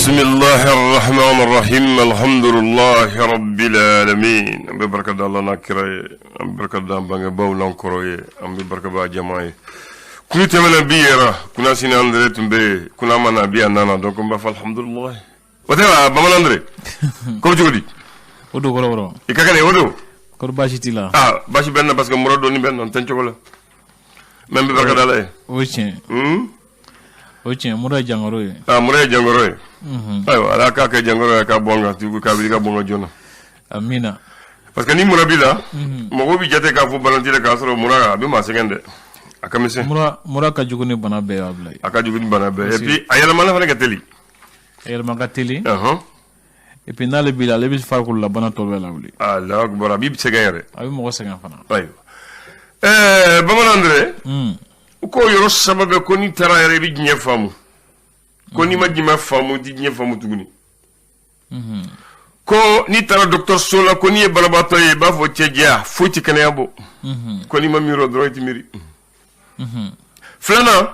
Bisimilahi rahman rahim, alhamdulilahi rabbil alamin. An bɛ barika da Ala n'a kira ye, an bɛ barika da an bangebaaw n'an kɔrɔ ye, an bɛ barika da jama ye. Kunu tɛmɛna, bi yɛrɛ kunasini Andre tun bɛ yen, kuna ma na, bi a nana, donc n b'a fɔ alhamdulilahi. O tɛ wa, bamanan Andre ko bɛ cogo di? O don kɔrɔ. I ka kɛnɛ? O don. Kɔrɔ, baasi t'i la? Aa, baasi bɛ n na parce que mura dɔɔni bɛ n na, n tɛ n cogo la, mais n bɛ barika da Ala ye. O ye tiɲɛ, o ye tiɲɛ, mura ye jankaro ye. Aa, mura ye jankaro ye. Ayiwa, Ala k'a kɛ jankaro ye ka bɔ n kan, k'a wuli ka bɔ n kan joona. Amina. Parce que ni mura b'i la, mɔgɔw bɛ jate k'a fɔ bana t'i la, k'a sɔrɔ mura a bɛ maa sɛgɛn dɛ, a ka misɛn. Mura ka jugu ni bana bɛɛ ye, Abulayi. A ka jugu ni bana bɛɛ, et puis a yɛlɛmana fana ka teli. A yɛlɛma ka teli. Et puis n'ale b'i la, ale bɛ farikolo bana tɔ bɛɛ lawuli. Alahu akibaru, a b'i sɛgɛn yɛrɛ. A bɛ mɔgɔ sɛgɛn fana. Ayiwa, bamanan Andre, u ko yɔrɔ saba bɛ ko n'i taara yɛrɛ, i bɛ diɲɛ faamu. Ko n'i ma diɲɛ faamu, i tɛ diɲɛ faamu tuguni. Ko n'i taara dɔgɔtɔrɔso la, ko n'i ye banabaatɔ ye, i b'a fɔ cɛ jɛya foyi tɛ kɛnɛya bɔ. Ko n'i ma miiri o dɔrɔn, i tɛ miiri. Filanan,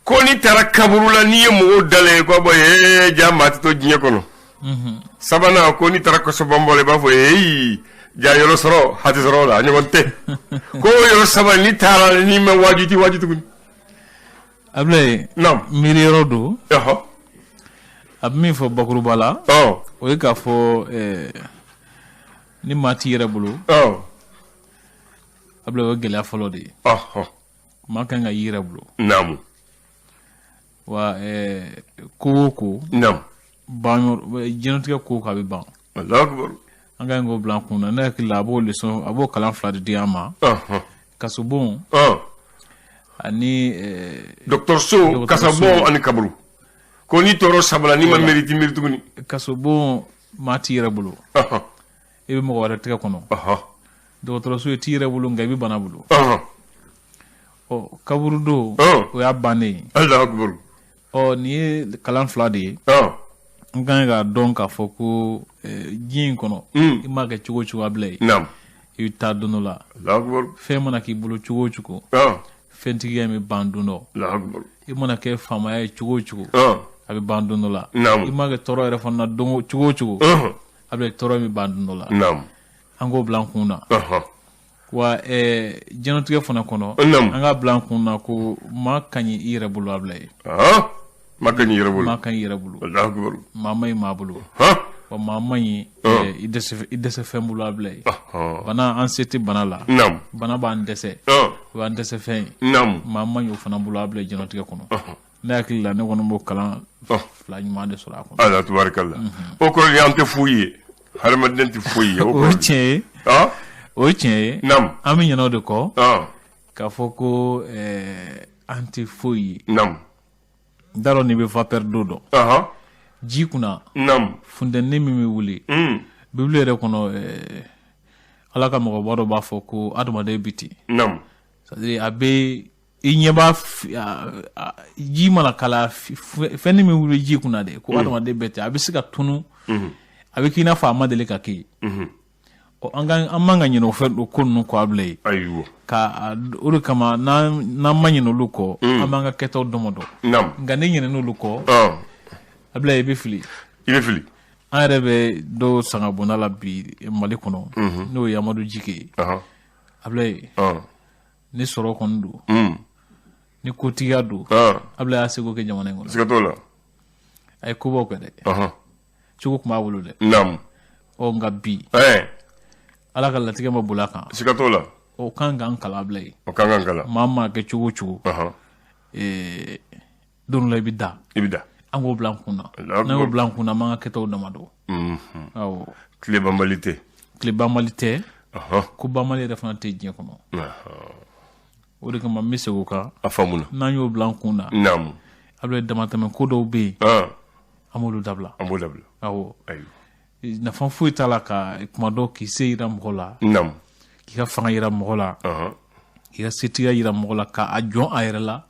ko n'i taara kaburu la, n'i ye mɔgɔw dalen ye, k'a bɔ ee ja maa tɛ to diɲɛ kɔnɔ. Sabanan, ko n'i taara kasobonba la, i b'a fɔ eyi ja yɔrɔ sɔrɔ hati sɔrɔ la, a ɲɔgɔn tɛ. Ko yɔrɔ saba, n'i taara, n'i ma waaju, i tɛ waaju tuguni. Abulayi. Naam. Miiri yɔrɔ don. A bɛ min fɔ bakuruba la, o ye k'a fɔ ni maa t'i yɛrɛ bolo, Abulayi, o ye gɛlɛya fɔlɔ de ye. Maa kan ka i yɛrɛ bolo. Wa ko o ko, ban diɲɛlatigɛ ko ko a bɛ ban. Alahu akibaru. An ka ɲi k'o bila an kun na. Ne hakili la, a b'o leçon, a b'o kalan fila de di an ma: kasobon ani dɔgɔtɔrɔso, kasobon ani kaburu. Ko n'i tɔɔrɔ saba la, n'i ma miiri, i tɛ miiri tuguni. Kasobon, maa t'i yɛrɛ bolo, i bɛ mɔgɔ wɛrɛ tɛgɛ kɔnɔ. Dɔgɔtɔrɔso, i t'i yɛrɛ bolo, nka i bɛ bana bolo. Ɔ, kaburudo, o y'a bannen ye. Alahu akibaru. Ɔ, nin ye kalan fila de ye. N ka kan k'a dɔn k'a fɔ ko diɲɛ in kɔnɔ, i m'a kɛ cogo o cogo, Abulayi, i bɛ taa don dɔ la. Alahu akibaru. Fɛn mana k'i bolo cogo o cogo, fɛntigiya in bɛ ban don dɔ. Alahu akibaru. I mana kɛ faamaya ye cogo o cogo, a bɛ ban don dɔ la. I mana kɛ tɔɔrɔ yɛrɛ fana na don cogo o cogo, Abulayi, tɔɔrɔ in bɛ ban don dɔ la. An k'o bila an kun na. Wa diɲɛlatigɛ fana kɔnɔ, an k'a bila an kun na ko maa ka ɲi i yɛrɛ bolo, Abulayi. Maa ka ɲi i yɛrɛ bolo. Maa ka ɲi i yɛrɛ bolo. Alahu akibaru. Maa man ɲi maa bolo. Wa maa man ɲi i dɛsɛ fɛn bolo, Abulayi. Bana, an se tɛ bana la. Bana b'an dɛsɛ, o y'an dɛsɛ fɛn ye. Maa man ɲi o fana bolo, Abulayi, diɲɛlatigɛ kɔnɔ. Ne hakili la, ne kɔni b'o kalan fila ɲuman de sɔrɔ a kɔnɔ. Ala tubarikala, o kɔrɔ ye an tɛ foyi ye, hadamaden tɛ foyi ye. O ye tiɲɛ ye, o ye tiɲɛ ye. An bɛ ɲinɛ o de kɔ k'a fɔ ko an tɛ foyi ye. N t'a dɔn n'i bɛ vapeur d'eau dɔn. Ji kunna, funteni min bɛ wuli, Bibulu yɛrɛ kɔnɔ, Ala ka mɔgɔba dɔ b'a fɔ ko adamaden bi ten. C'est à dire, a bɛ i ɲɛ b'a ji mana kala, fɛn min wuli ji kunna de, ko adamaden bɛɛ ten, a bɛ se ka tunu, a bɛ k'i n'a fɔ a ma deli ka kɛ yen. Ɔ, an man ka ɲinɛ o fɛn o ko ninnu kɔ, Abulayi. Ayiwa. Ka o de kama, n'an ma ɲinɛ olu kɔ, an b'an ka kɛtaw dɔmɔdɔ. Nka n'i ɲinɛna olu kɔ, Abulayi, i bɛ fili. I bɛ fili. An yɛrɛ bɛ dɔw sanga bonda la bi Mali kɔnɔ, n'o ye Amadu Jike ye, Abulayi. Ni sɔrɔ kɔni don, ni kotigiya don, Abulayi y'a seko kɛ jamana in kɔnɔ. Siga t'o la. A ye kobaw kɛ dɛ, cogo tun b'a bolo dɛ. Ɔ, nka bi, Ala ka latigɛ ma boli a kan. Siga t'o la. O kan k'an kalan, Abulayi. O kan k'an kalan. Maa maa kɛ cogo o cogo, don dɔ la i bɛ da. I bɛ da. An k'o bila an kun na. N'an y'o bila an kun na, an b'an ka kɛtaw damadɔ. Awɔ. Tile banbali tɛ. Tile banbali tɛ. Ko banbali yɛrɛ fana tɛ diɲɛ kɔnɔ. O de kama n bɛ segin o kan. A faamuna. N'an y'o bila an kun na, Abulayi, damatɛmɛ ko dɔw bɛ yen, an b'olu dabila. An b'o dabila. Awɔ. Nafa foyi t'a la ka kuma dɔ k'i se yira mɔgɔ la, k'i ka fanga yira mɔgɔ la, k'i ka setigiya yira mɔgɔ la, k'a jɔn a yɛrɛ la.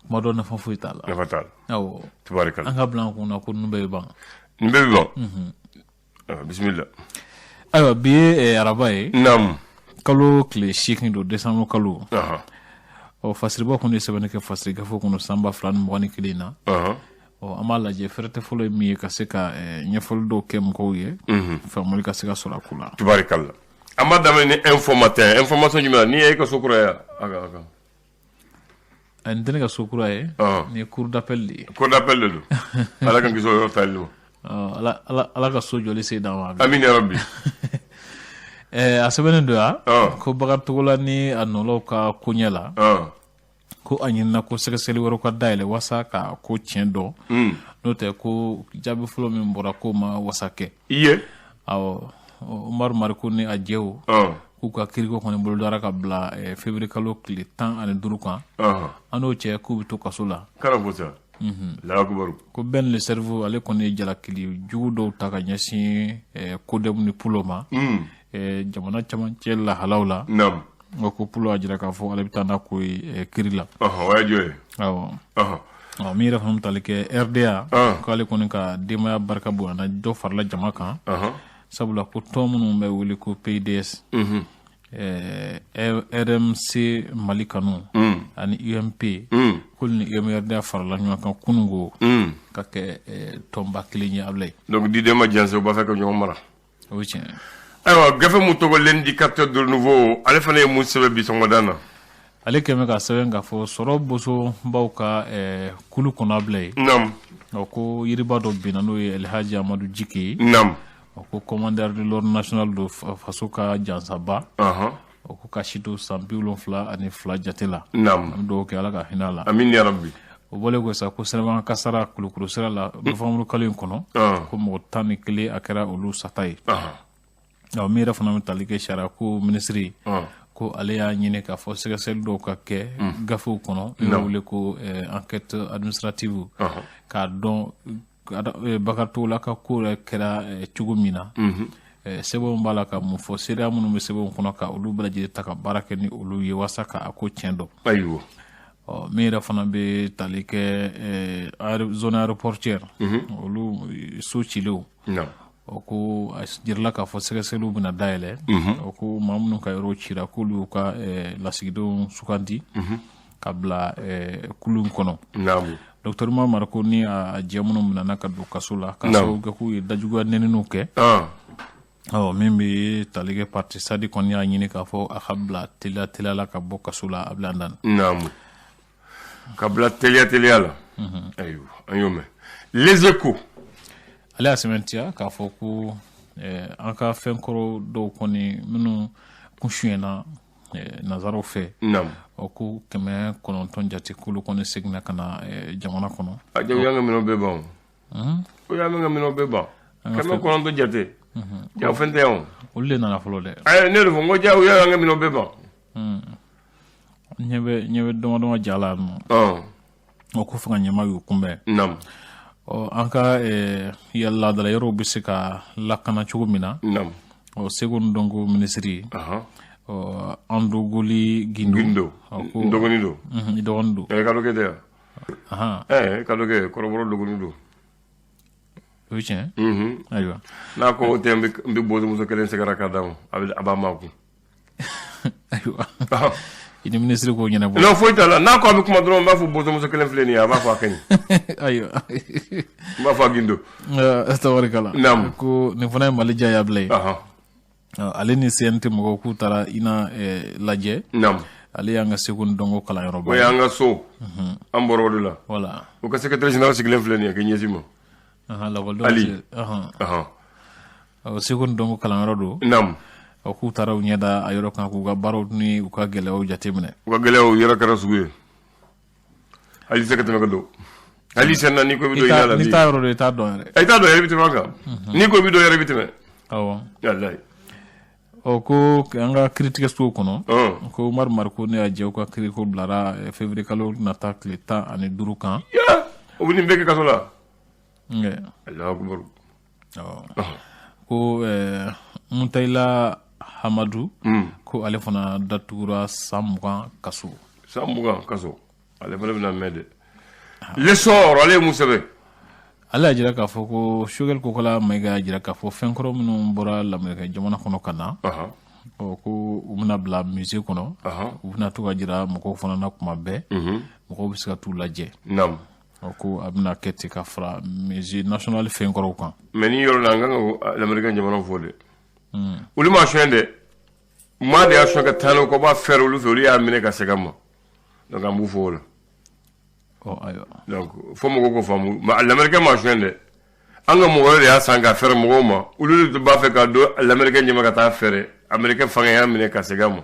Kuma dɔ, nafa foyi t'a la. Nafa t'a la. Awɔ. Tubarikala. An ka bila an kun na ko ninnu bɛɛ bɛ ban. Nin bɛɛ bɛ ban. Bisimila. Ayiwa, bi ye araba ye. Kalo tile 8 don, décembre kalo. Ɔ, fasiriba kun ye sɛbɛnni kɛ fasiri gafe kɔnɔ san 2021 na. Ɔ, an b'a lajɛ fɛrɛtɛ fɔlɔ ye min ye ka se ka ɲɛfɔli dɔw kɛ mɔgɔw ye, faamuyali ka se ka sɔrɔ a ko la. Tubarikalla, an b'a daminɛ ni Info Matin. Information jumɛn ni ye e ka so kura ye a kan a kan? Nin tɛ ne ka so kura ye, nin ye cour d'appel de ye. Cour d'appel de don. Ala kan kisi o yɔrɔ tali ma. Ala ala ala ka so jɔli se d'an ma. Amin ya rabbi. A sɛbɛnnen don yan ko Bakari Togola ni a nɔlɔw ka koɲɛ la, ko a ɲinina ko sɛgɛsɛgɛli wɛrɛw ka dayɛlɛ walasa ka ko tiɲɛ dɔn, n'o tɛ ko jaabi fɔlɔ min bɔra ko ma wasa kɛ. I ye. Awɔ, Umaru Mariko ni a jɛw k'u ka kiriko kɔni bolodara ka bila février kalo tile 15 kan. An n'o cɛ, k'u bɛ to kaso la. Kana fɔ sa. Allahu. Ko Ben le Cerveau, ale kɔni ye jalakili jugu dɔw ta ka ɲɛsin CODEM ni Pulo ma jamana camancɛ lahalaw la. O ko Pulo a jira k'a fɔ ale bɛ taa n'a ko ye kiri la. O ye jɔ ye. Awɔ. Min yɛrɛ fana bɛ tali kɛ RDA, k'ale kɔni ka denbaya barika bonyana, dɔ farala jama kan, sabula ko tɔn minnu bɛ wele ko PIDS, RMC Mali Kanu ani UMP, k'olu ni UMRDA farala ɲɔgɔn kan kununko ka kɛ tɔnba kelen ye, Abulayi. Donc diden ma jɛnsɛn, u b'a fɛ ka ɲɔgɔn mara. O ye tiɲɛ ye. Ayiwa, gafe mun tɔgɔ L'Indicateur de Renouveau, ale fana ye mun sɛbɛn bi sɔgɔmada na? Ale kɛn bɛ ka sɛbɛn k'a fɔ sɔrɔ bosobaw ka kulu kɔnɔ, Abulayi. O ko yiriba dɔ binna, n'o ye Elhaji Amadu Jike ye. O ko commandeur de l'ordre national don, faso ka jansaba. O ko ka si to san 72 jate la. An bɛ dugawu kɛ, Ala ka hinɛ a la. Amin ya rabbi. O bɔlen kɔ sa, ko sirabakan kasara Kulukoro sira la novembre kalo in kɔnɔ, ko mɔgɔ 11 a kɛra olu sata ye. Ɔ, min yɛrɛ fana bɛ tali kɛ sariya ko minisiri, ko ale y'a ɲini k'a fɔ sɛgɛsɛgɛli dɔw ka kɛ gafew kɔnɔ n'u bɛ wele ko enquête administrative, k'a dɔn Bakari Togola ka ko yɛrɛ kɛra cogo min na, sɛbɛnw b'a la ka mun fɔ, seereya minnu bɛ sɛbɛnw kɔnɔ, ka olu bɛɛ lajɛlen ta ka baara kɛ ni olu ye walasa ka a ko tiɲɛ dɔn. Ɔ, min yɛrɛ fana bɛ tali kɛ zone aéroportuaire, olu so cilenw, o ko a jirala k'a fɔ sɛgɛsɛgɛliw bɛna dayɛlɛ. O ko maa minnu ka yɔrɔ cira, k'olu y'u ka lasigidenw sugandi ka bila kulu in kɔnɔ. Docteur Umaru Mariko ni a jɛ minnu minɛna ka don kaso la k'a sababu kɛ k'u ye dajuguya nɛniniw kɛ. Ɔ, min bɛ tali kɛ parti SADI kɔni y'a ɲini k'a fɔ a ka bila teliya teliya la ka bɔ kaso la, a bila dan. Ka bila teliya teliya la. Ayiwa, an y'o mɛn. Les Échos. Ale y'a sɛmɛntiya k'a fɔ ko an ka fɛnkɔrɔ dɔw kɔni minnu kun suyɛnna nanzaraw fɛ, o ko 900 jate, k'olu kɔni seginna ka na jamana kɔnɔ. A jago y'an ka minɛnw bɛɛ ban o. O y'an ka minɛnw bɛɛ ban, 900 jate. Ja fɛn tɛ yan o. Olu de nana fɔlɔ dɛ. Ayi, ne de fɔ n ko ja u y'an ka minɛnw bɛɛ ban. Ɲɛ bɛ dama dama ja la yan nɔ. O ko fanga ɲɛmaa y'u kunbɛn. Ɔ, an ka laadala yɔrɔw bɛ se ka lakana cogo min na. Ɔ, seko ni dɔnko minisiri, ɔ, Andogoli Gindo. Gindo. N dɔgɔnin don. I dɔgɔnin don. Ɛ, ka dɔ kɛ tɛ yan. Ɛ, ka dɔ kɛ kɔrɔbɔrɔ dɔgɔnin don. O ye tiɲɛ. Ayiwa. N'a ko o tɛ, n bɛ bozomuso kelen sɛgɛrɛ ka d'a ma, a b'a makun. Ayiwa, i ni minisiri k'o ɲɛnabɔ. Non, foyi t'a la. N'a ko a bɛ kuma dɔrɔn, n b'a fɔ bozomuso kelen filɛ nin ye, a b'a fɔ a ka ɲi. Ayiwa. N b'a fɔ a Gindo. Tabarikala. Ko nin fana ye Mali diya bila ye. Ale ni CNT mɔgɔw k'u taara INA lajɛ. Ale y'an ka seko ni dɔnko kalanyɔrɔba. O y'an ka so. An bɔra o de la. Voilà. O ka secrétaire général sigilen filɛ nin ye k'i ɲɛsin ma. Lakɔlidenw. Ali. Seko ni dɔnko kalanyɔrɔ don. Ɔ, k'u taara u ɲɛ da a yɔrɔ kan k'u ka baaraw ni u ka gɛlɛyaw jateminɛ. U ka gɛlɛyaw yɔrɔ kɛra sugu ye. Hali se ka tɛmɛ ka don. Hali sen na n'i ko i bɛ don INA la bi. N'i t'a yɔrɔ dɔn, i t'a dɔn yɛrɛ. I t'a dɔn yɛrɛ, i bɛ tɛmɛ a kan. N'i ko i bɛ don yɛrɛ, i bɛ tɛmɛ. Awɔ. Walayi. Ɔ, ko an ka kiiritigɛsow kɔnɔ, ko Umaru Mariko ne y'a jɛ u ka kiiriko bilara février kalo nata tile 15 kan. O bɛ nin bɛɛ kɛ kaso la. Alahu akibaru. Ko Mutayila Hamadu, ko ale fana datugura san 20 kaso. San 20 kaso, ale fana bɛna mɛn dɛ. L'Essor, ale ye mun sɛbɛn? Ale y'a jira k'a fɔ ko Choguel Kokala Mayiga y'a jira k'a fɔ fɛnkɔrɔ minnu bɔra Lamerikɛn jamana kɔnɔ ka na, ɔ, ko u bɛna bila musée kɔnɔ, u bɛna to ka jira mɔgɔw fana na kuma bɛɛ, mɔgɔw bɛ se ka t'u lajɛ. Ko a bɛna kɛ ten ka fara musée national fɛn kɔrɔw kan. Mais ni yɔrɔ la, an kan ka lamɛrikɛn jamana fo dɛ. Olu ma suɲɛ dɛ, maa de y'a suɲɛ ka taa n'o ko b'a fɛrɛ olu fɛ, olu y'a minɛ ka segin a ma. Donc an b'u fo o la. Ɔ ayiwa. Donc fo mɔgɔw k'o faamu, lamɛrikɛn ma suɲɛ dɛ, an ka mɔgɔ wɛrɛ de y'a san ka fɛrɛ mɔgɔw ma. Olu de b'a fɛ ka don lamɛrikɛn ɲɛma ka taa fɛrɛ, américain fanga y'a minɛ ka segin a ma.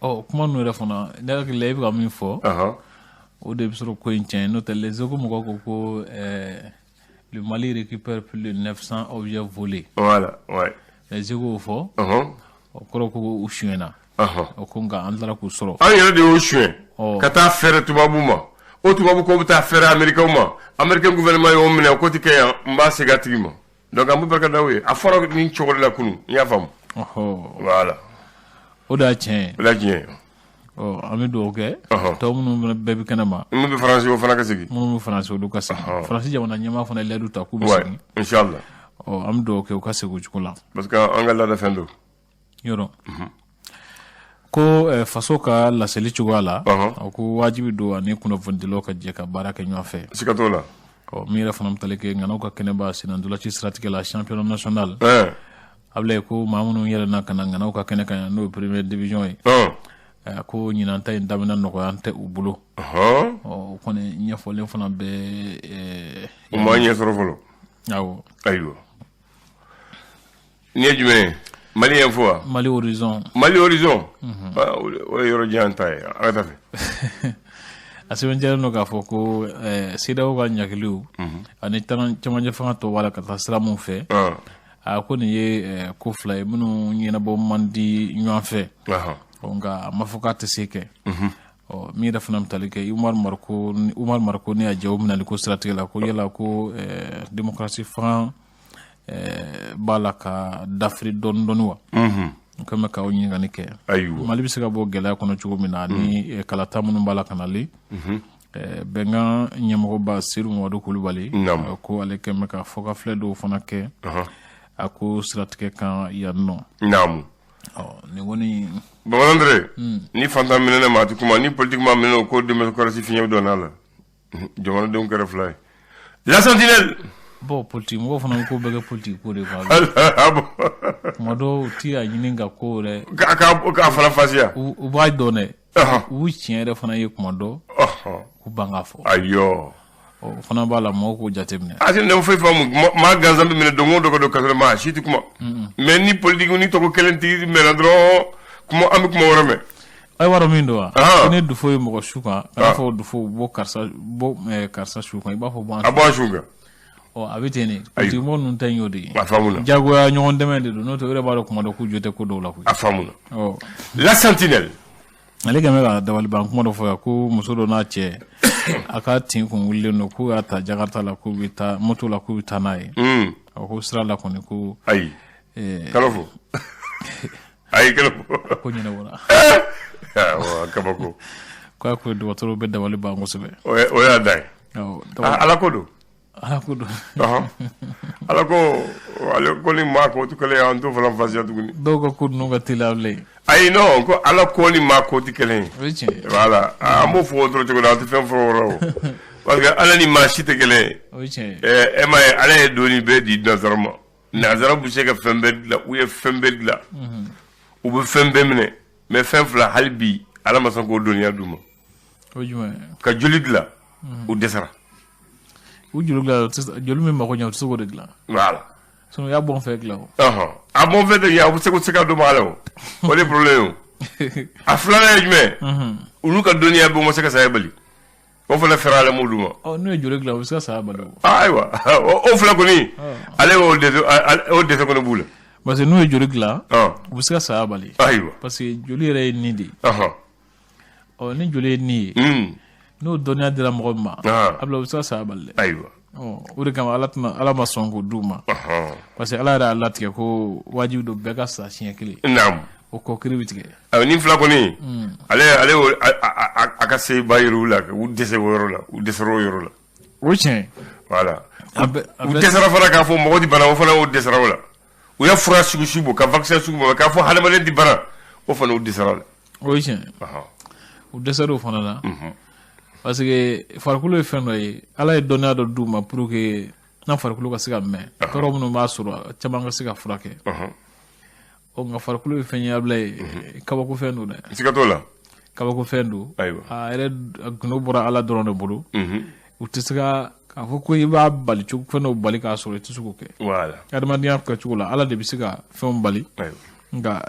Ɔ, kuma ninnu yɛrɛ fana, ne hakili la, i bɛ ka min fɔ, o de bɛ sɔrɔ ko in tiɲɛ. N'o tɛ, Les Échos mɔgɔw ko le Mali récupère plus de 900 objets volés. Voilà, ouais. Les Échos y'o fɔ. O kɔrɔ ko u suyɛnna. O ko nka an taara k'u sɔrɔ. An yɛrɛ de y'o suɲɛ ka taa fɛrɛ tubabu ma. O tubabu ko bɛ taa fɛrɛ américain ma, américain gouvernement y'o minɛ ko ti kɛ yan, n b'a segin a tigi ma. Donc an bɛ barika da u ye. A fɔra nin cogo de la kunun, i y'a faamu. Voilà. O de y'a tiɲɛ ye. O de y'a tiɲɛ ye. Ɔ, an bɛ dugawu kɛ. Tɔ minnu bɛɛ bɛ kɛnɛ ma. Minnu bɛ Faransi, o fana ka segin. Minnu bɛ Faransi, olu ka segin. Faransi jamana ɲɛmaa fana ye layidu ta k'u bɛ segin. Inchallah. Ɔ, an bɛ dugawu kɛ u ka segin o cogo la. Parce que an ka laada fɛn don. Yɔrɔ. Ko faso ka laseli cogoya la, o ko wajibi don ani kunnafonidilaw ka jɛ ka baara kɛ ɲɔgɔn fɛ. Siga t'o la. Ɔ, min yɛrɛ fana bɛ tali kɛ ŋanaw ka kɛnɛba sennantolaci siratigɛ la, championnat national. Abulaye, ko maa minnu yɛlɛnna ka na ŋanaw ka kɛnɛ kan yan, n'o ye première division ye. Ko ɲinan ta in daminɛ nɔgɔya tɛ u bolo. Ɔ, o kɔni ɲɛfɔlen fana bɛ. U ma ɲɛ sɔrɔ fɔlɔ. Awɔ. Ayiwa. Nin ye jumɛn ye? Mali Info wa? Mali Horizon. Mali Horizon. O ye yɔrɔ jan ta ye, an ka taa fɛ. A sɛbɛnjɛlen don k'a fɔ ko CEDEAO ka ɲagiliw ani cɛmancɛ fanga tɔw b'a la ka taa sira mun fɛ, a ko nin ye ko fila ye minnu ɲɛnabɔ man di ɲɔgɔn fɛ, nka a ma fɔ k'a tɛ se kɛ. Ɔ, min yɛrɛ fana bɛ tali kɛ Umaru Mariko, Umaru Mariko ni a jɛw minɛli ko siratigɛ la, ko yala ko démocratie fanga b'a la ka dafiri dɔɔni dɔɔni wa? N kɛn bɛ k'aw ɲininkali kɛ. Ayiwa. Mali bɛ se ka bɔ gɛlɛya kɔnɔ cogo min na, ani kalata minnu b'a la ka nalen, bɛnkan ɲɛmɔgɔba Sedu Mamadu Kulubali ko ale kɛn bɛ ka fɔkafilɛ dɔw fana kɛ a ko siratigɛ kan yan nɔ. Naamu. Ɔ, nin kɔni. Bamanan Dere, ni fantan minɛna maa tɛ kuma, ni politique maa minɛna, ko démocratie fiɲɛ donna a la, jamanadenw kɛra fila ye. La Sentinelle. Bon, politique mɔgɔw fana bɛ ko bɛɛ kɛ politique ko de quoi. Ah bon. Kuma dɔw u ti a ɲini ka ko yɛrɛ. K'a fana fasiya. U b'a dɔn dɛ. U tiɲɛ yɛrɛ fana ye kuma dɔ. K'u ban k'a fɔ. Ayiwa. O fana b'a la, mɔgɔw k'o jateminɛ. A tɛ ne foyi faamu, maa gansan bɛ minɛ don o don ka don kaso la, maa si tɛ kuma. Mais ni politique ni tɔgɔ kelen tigi mɛnna dɔrɔn, kuma an bɛ kuma wɛrɛ mɛn. A b'a dɔn min don wa? Ko ni dufo ye mɔgɔ su kan, kana fɔ dufo bɔ karisa, bɔ karisa su kan, i b'a fɔ bɔ an. A bɔ an su kan. Ɔ, a bɛ ten de, politique mɔgɔ ninnu ta in y'o de ye. A faamuna. Jagoya ɲɔgɔn dɛmɛ de don, n'o tɛ u yɛrɛ b'a dɔn kuma dɔ k'u jo tɛ ko dɔw la koyi. A faamuna. Ɔ. La Sentinelle. Ale kɛn bɛ ka dabaliban kuma dɔ fɔ yan, ko muso dɔ n'a cɛ, a ka tin kun wulilen don, k'u y'a ta Jakarta la, k'u bɛ taa moto la, k'u bɛ taa n'a ye. A ko sira la kɔni ko. Ayi. Kalo fɔ. Ayi, kalo fɔ. Ko ɲɛnabɔra. Awɔ, kabako. K'a ko dɔgɔtɔrɔw bɛ dabali ban kosɛbɛ. O y'a dan ye. Ala ko don. Ala ko don. Ala ko, ale ko ni maa ko tɛ kelen ye, an t'o fana fasiya tuguni. Dɔw ka ko ninnu ka teli a bilen. Ayi, non, ko ala ko ni maa ko tɛ kelen ye. O ye tiɲɛ ye. Voilà, an b'o fɔ o dɔrɔn cogo la, an tɛ fɛn fɔ o yɔrɔ o. Parce que ala ni maa si tɛ kelen ye. O ye tiɲɛ ye. E m'a ye, ala ye doni bɛɛ di nanzara ma. Nanzara bɛ se ka fɛn bɛɛ dilan, u ye fɛn bɛɛ dilan. U bɛ fɛn bɛɛ minɛ, mais fɛn fila hali bi ala ma sɔn k'o dɔnniya d'u ma. O ye jumɛn ye? Ka joli dilan, u dɛsɛra. U joli dilan, joli min mako ɲɛ, u tɛ se k'o de dilan. Voilà. Sinon u y'a bɔn fɛ dilan o. A bɔn fɛ de ɲɛ, u bɛ se k'o se ka d'u ma ala o. O de ye problème ye o. A filanan ye jumɛn? Olu ka dɔnniya bɛ, u ma se ka saya bali. O fana fɛrɛ ala m'o d'u ma. Ɔ, n'u ye joli dilan, u bɛ se ka saya bali o. Ayiwa, o fila kɔni, ale y'o dɛsɛ, o dɛsɛ kɔni b'u la. Parce que n'u ye joli dilan, u bɛ se ka saya bali. Ayiwa. Parce que joli yɛrɛ ye ni de ye. Ɔ, ni joli ye ni ye, n'o dɔnniya dira mɔgɔ min ma, a bila, u bɛ se ka saya bali dɛ. Ayiwa. O de kama ala tɛna, ala ma sɔn k'o d'u ma. Parce que ala yɛrɛ y'a latigɛ ko wajibi don bɛɛ ka sa siɲɛ kelen. Naamu. O kɔ kiri bɛ tigɛ. Ayiwa, ni fila kɔni, ale a ka se ba yir'u la, u dɛsɛ o yɔrɔ la, u dɛsɛra o yɔrɔ la. O tiɲɛ. Voilà. U dɛsɛra fana k'a fɔ mɔgɔ ti bana, o fana o dɛsɛra o la. U ye fura sugu sugu bɔ, ka vaccin sugu bɔ, k'a fɔ hadamaden ti bana, o fana u dɛsɛra o la. O ye tiɲɛ. U dɛsɛra o fana la. Parce que farikolo ye fɛn dɔ ye, Ala ye dɔnniya dɔ d'u ma pour que n'a farikolo ka se ka mɛn, tɔɔrɔ minnu b'a sɔrɔ caman ka se ka furakɛ. Ɔ, nka farikolo ye fɛn ye, Abulaye, kabako fɛn don dɛ. Siga t'o la. Kabako fɛn don. A yɛrɛ gundo bɔra Ala dɔrɔn de bolo. U tɛ se ka k'a fɔ ko i b'a bali cogo, fɛn dɔw bali k'a sɔrɔ, i tɛ se k'o kɛ. Adamadenya kɛcogo la, Ala de bɛ se ka fɛnw bali. Nka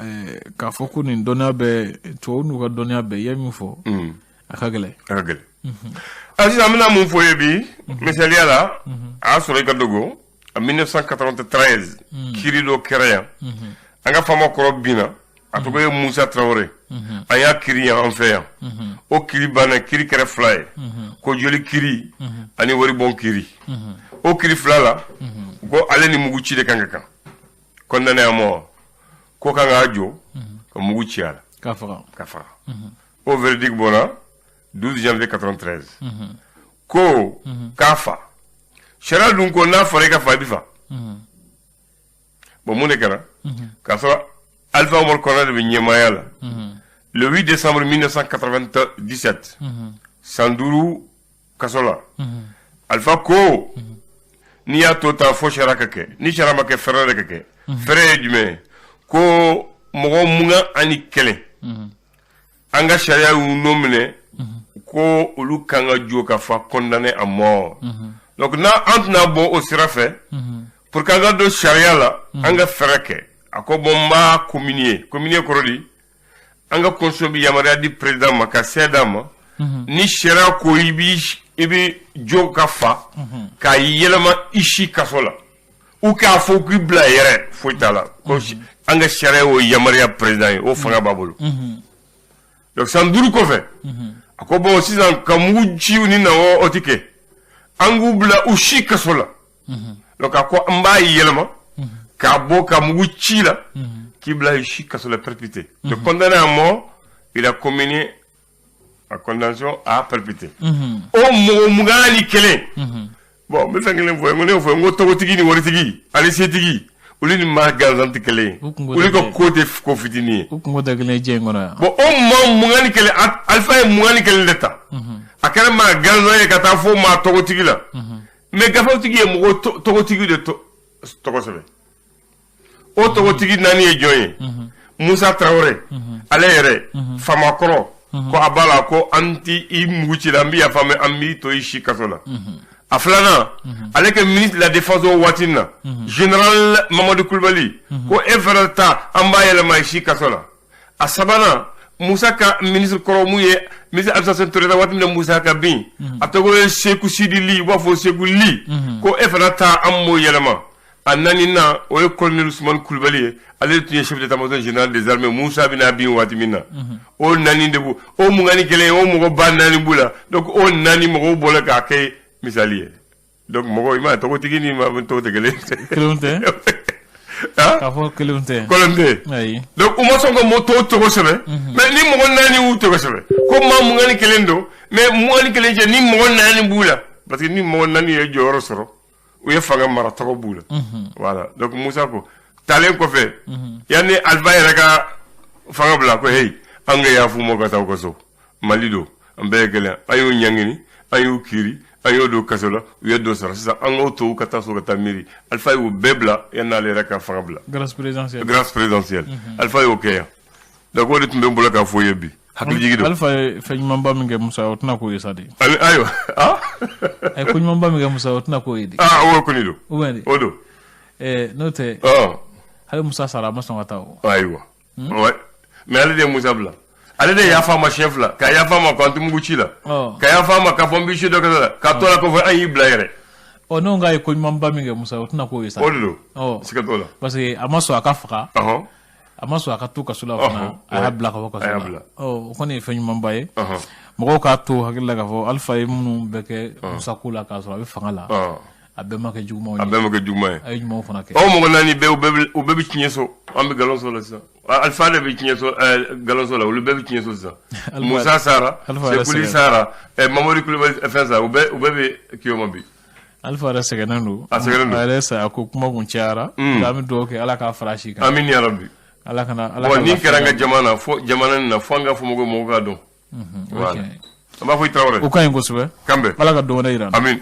k'a fɔ ko nin dɔnniya bɛɛ, tubabu n'u ka dɔnniya bɛɛ, i ye min fɔ, a ka gɛlɛn. A ka gɛlɛn. A sisan, an bɛna mun fɔ ye bi? Misaliya la, a y'a sɔrɔ i ka dogo, en 1993, kiiri dɔ kɛra yan. An ka faama kɔrɔ binna, a tɔgɔ ye Musa Tarawele. An y'a kiiri yan, an fɛ yan. O kiiri banna, kiiri kɛra fila ye, ko joli kiiri ani waribon kiiri. O kiiri fila la, ko ale ni mugu ci de kan ka kan, condamné à mort, ko kan k'a jɔ ka mugu ci a la. K'a faga. Ka faga. O verdict bɔra 12 janvier 93, ko k'a fa. Sariya dun ko n'a fɔra i ka fa, i bɛ fa. Bon, mun de kɛra? K'a sɔrɔ Alpha Oumar Konaré de bɛ ɲɛmaaya la, le 8 décembre 1997, san 5 kaso la, Alpha ko n'i y'a to tan fo sariya ka kɛ, ni sariya ma kɛ, fɛɛrɛ de ka kɛ. Fɛɛrɛ ye jumɛn ye? Ko mɔgɔ 21, an ka sariya y'u nɔ minɛ ko olu kan ka jɔ ka fa, condamné à mort. Donc n'a an tɛna bɔ o sira fɛ, pour que an ka don sariya la, an ka fɛɛrɛ kɛ. A ko bon, n b'a communier. Communier kɔrɔ di? An ka constitution bɛ yamaruya di président ma ka se d'a ma, ni sariya ko i bi jɔ ka fa, k'a yɛlɛma i si kaso la, u k'a fɔ k'i bila yɛrɛ, foyi t'a la, ko an ka sariya y'o yamaruya président ye, o fanga b'a bolo. Donc san 5 kɔfɛ, a ko bon, sisan ka mugu ci ni na, o ti kɛ, an k'u bila u si kaso la. Donc a ko n b'a yɛlɛma k'a bɔ ka mugu ci la, k'i bila i si kaso la, perpétuité. Le condamné à mort, il a communié a condamnation à perpétuité. O mɔgɔ 21. Bon, n bɛ fɛn kelen fɔ ye, n ko ne y'o fɔ, n ko tɔgɔtigi ni waritigi ani setigi, olu ni maa gansan tɛ kelen ye. Olu ka ko tɛ ko fitinin ye. U kungo tɛ kelen ye diɲɛ in kɔnɔ yan. Bon, o maa 21, Alpha ye 21 de ta. A kɛra maa gansan ye ka taa fo maa tɔgɔtigi la. Mais gafetigi ye mɔgɔ tɔgɔtigi de tɔgɔ sɛbɛn. O tɔgɔtigi naani ye jɔn ye? Musa Tarawele, ale yɛrɛ famakɔrɔ, ko a b'a la ko an ti i mugu ci la, an bɛ yafa, an b'i to i si kaso la. A filanan, ale kɛ ministre de la défense o waati na, général Mamadu Kulubali, ko e fana ta, an b'a yɛlɛma i si kaso la. A sabanan, Musa ka ministre kɔrɔ, mun ye ministre administration territoriale waati min na Musa ka bin, a tɔgɔ ye Seku Sidi Li, u b'a fɔ Seku Li, ko e fana ta, an b'o yɛlɛma. A naaninan, o ye colonel Usumani Kulubali ye, ale tun ye chef d'état-major général des armées Musa bɛna bin waati min na. O naani de b'u o 21, o mɔgɔ ba naani b'u la. Donc o naani mɔgɔw bɔra k'a kɛ misali ye. Donc mɔgɔ i ma tɔgɔtigi ni ma tɔgɔ tɛ kelen. Kelenw tɛ. K'a fɔ kelenw tɛ. Kelenw tɛ. Ayi. Donc u ma sɔn ka mɔgɔ tɔw tɔgɔ sɛbɛn, mais ni mɔgɔ naani y'u tɔgɔ sɛbɛn, ko maa 21 don, mais 21 cɛ, ni mɔgɔ naani b'u la, parce que ni mɔgɔ naani ye jɔyɔrɔ sɔrɔ, u ye fanga mara, tɔgɔ b'u la. Voilà. Donc Musa ko talen kɔfɛ, yanni Alpha yɛrɛ ka fanga bila, ko hey, an ka yafu ma ka taa u ka so, Mali don, an bɛɛ ye kelen, an y'u ɲangini, an y'u kiiri, an y'o don kaso la, u ye dɔ sara, sisan an k'o to u ka taa so ka taa miiri. Alpha y'u bɛɛ bila yanni ale yɛrɛ ka fanga bila. Grâce présidentielle. Grâce présidentielle, Alpha y'o kɛ yan. Donc o de tun bɛ n bolo k'a fɔ ye bi, hakilijigi don. Alpha ye fɛn ɲumanba min kɛ Musa, o tɛna k'o ye sa de. Ayiwa. A ye ko ɲumanba min kɛ Musa, o tɛna k'o ye de. Ah, o kɔni don. Ou bien de. O don. N'o tɛ, hali Musa sara, a ma sɔn ka taa o. Ayiwa, ouais, mais ale de ye Musa bila, ale de ye yafa ma siɲɛ fila, ka yafa ma ko an tɛ mugu ci la, ka yafa ma k'a fɔ n b'i si dɔ kɛ la, ka to la k'a fɔ an y'i bila yɛrɛ. Ɔ, n'o k'a ye ko ɲumanba min kɛ Musa, o tɛna k'o ye sa. O de don, siga t'o la. Parce que a ma sɔn a ka faga, a ma sɔn a ka to kaso la fana, a y'a bila ka bɔ kaso la. Ɔ, o kɔni ye fɛn ɲumanba ye. Mɔgɔw k'a to hakili la k'a fɔ Alpha ye minnu bɛɛ kɛ Musa ko la k'a sɔrɔ a bɛ fanga la, a bɛɛ ma kɛ jugumanw ye. A bɛɛ ma kɛ juguman ye. A ye ɲumanw fana kɛ. Aw mɔgɔ naani bɛɛ, u bɛɛ bɛ tiɲɛ so, an bɛ nkalon so la sisan. Alpha de bɛ tiɲɛ so, nkalon so la, olu bɛɛ bɛ tiɲɛ so sisan. Musa sara, Sekuli sara, Mamadu Kulubali fɛn sara, u bɛɛ bɛ Kiyoma bi. Alpha yɛrɛ sɛgɛnnen don. A sɛgɛnnen don. A yɛrɛ saya ko kuma kun cayara. Nka an bɛ dugawu kɛ, Ala k'a fara si kan. Amin ya Rabbi. Ala kana Ala ka. Nin kɛra an ka jamana na, fo jamana nin na, fo an ka fɔ mɔgɔw k'a dɔn. Voilà. An b'a fɔ i Tarawele. O ka ɲi kosɛbɛ. Kanbɛn. Ala ka don wɛrɛ yira an na. Amin.